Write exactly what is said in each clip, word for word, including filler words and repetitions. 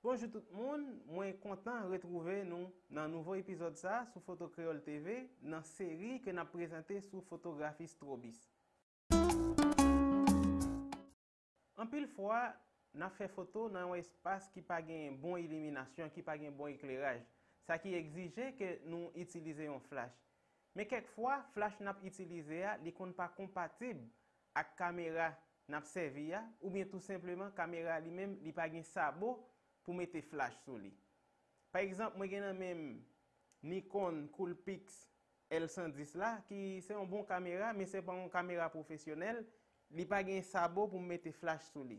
Bonjou tout moun, mwen kontan retwouve nou nan nouvo epizòd sa sou Foto Kreyòl T V nan seri ke n ap prezante sou fotografi strobis. Anpil fwa, n ap fè foto nan yon espas ki pa gen bon iliminasyon, ki pa gen bon ekleraj, sa ki egzije ke nou itilize yon flach. Men kèk fwa, flach n ap itilize a, li konn pa konpatib ak kamera n ap sèvi a, oubyen tou senpleman kamera li menm li pa gen sabo pou mete flach sou li. Pa egzanp, mwen gen nan men m Nikon Coolpix L san dis la, ki se yon bon kamera, men se pa yon kamera pwofesyonèl, li pa gen sabo pou m mete flach sou li.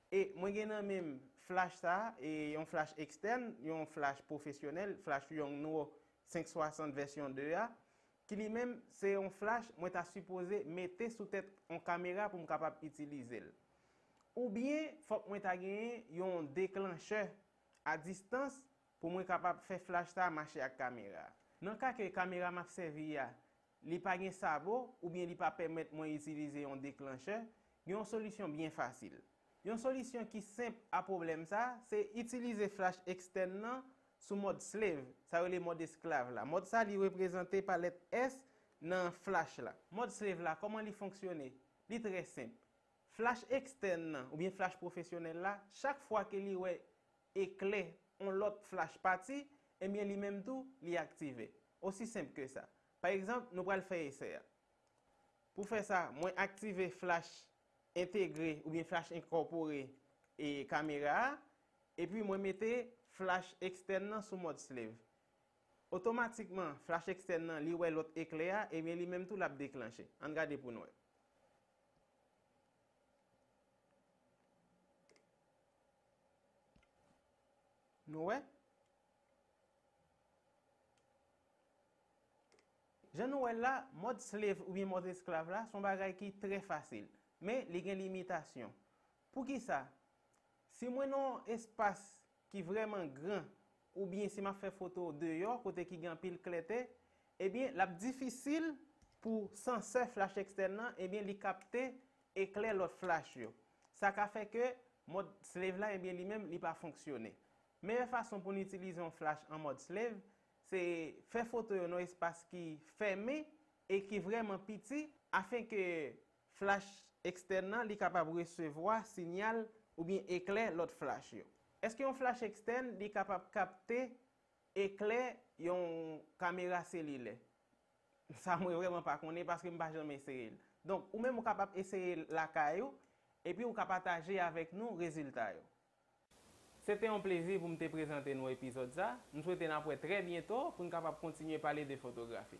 E mwen gen nan men m flach sa, e yon flach ekstèn, yon flach pwofesyonèl, flach Yongnuo senk swasant vèsyon de a, ki li menm se yon flach mwen ta sipoze mete sou tèt yon kamera pou m kapab itilize l. Oubyen, fòk mwen ta genyen yon deklanchè a distans pou mwen kapab fè flach sa mache ak kamera. Nan ka ke kamera m ap sèvi a, li pa gen sabo oubyen li pa pèmèt mwen itilize yon deklanchè, gen yon solisyon byen fasil. Yon solisyon ki senp a pwoblèm sa, se itilize flach ekstèn nan sou mòd slave, sa yo rele mòd esklav la. Mòd sa li reprezante pa lèt S nan flach la. Mòd slave la, kòman li fonksyone? Li trè senp. Flach ekstèn nan, oubyen flach pwofesyonèl la, chak fwa ke li wè eklè yon lòt flach pati, ebyen li menm tou, li aktive. Osi senp ke sa. Pa egzanp, nou pral fè esè a. Pou fè sa, mwen aktive flach entegre oubyen flach enkòpore e kamera a, epi mwen mete flach ekstèn nan sou mòd slave. Otomatikman, flach ekstèn nan, li wè lòt eklè a, ebyen li menm tou l ap deklanche. Ann gade pou n wè. Nou wè? Jan nou wè l la, mòd slave oubyen mòd esklav la, se yon bagay ki trè fasil, men li gen limitasyon. Poukisa? Si mwen nan yon espas ki vrèman gran, oubyen si m ap fè foto deyò, kote ki gen anpil klète, ebyen, l ap difisil pou sansè flach ekstèn nan, ebyen, li kapte eklè lòt flach yo. Sa ka fè ke mòd slave la, ebyen, li menm, li pa fonksyone. Meyè fason pou n itilize yon flach an mòd slave, se fè foto yo nan yon espas ki fèmen e ki vrèman piti, afen ke flach ekstèn nan, li kapab resevwa siyal oubyen eklè lòt flach yo. Èske yon flach ekstèn, li kapab kapte eklè yon kamera selilè? Sa mwen vrèman pa konnen paske m pa janm eseye l. Donk, ou menm ou kapab eseye l lakay ou, epi ou ka pataje avèk nou rezilta yo. Se te yon plezi pou m te prezante nou epizòd sa. M swete n ap wè trè byento pou n kapab kontinye pale de fotografi.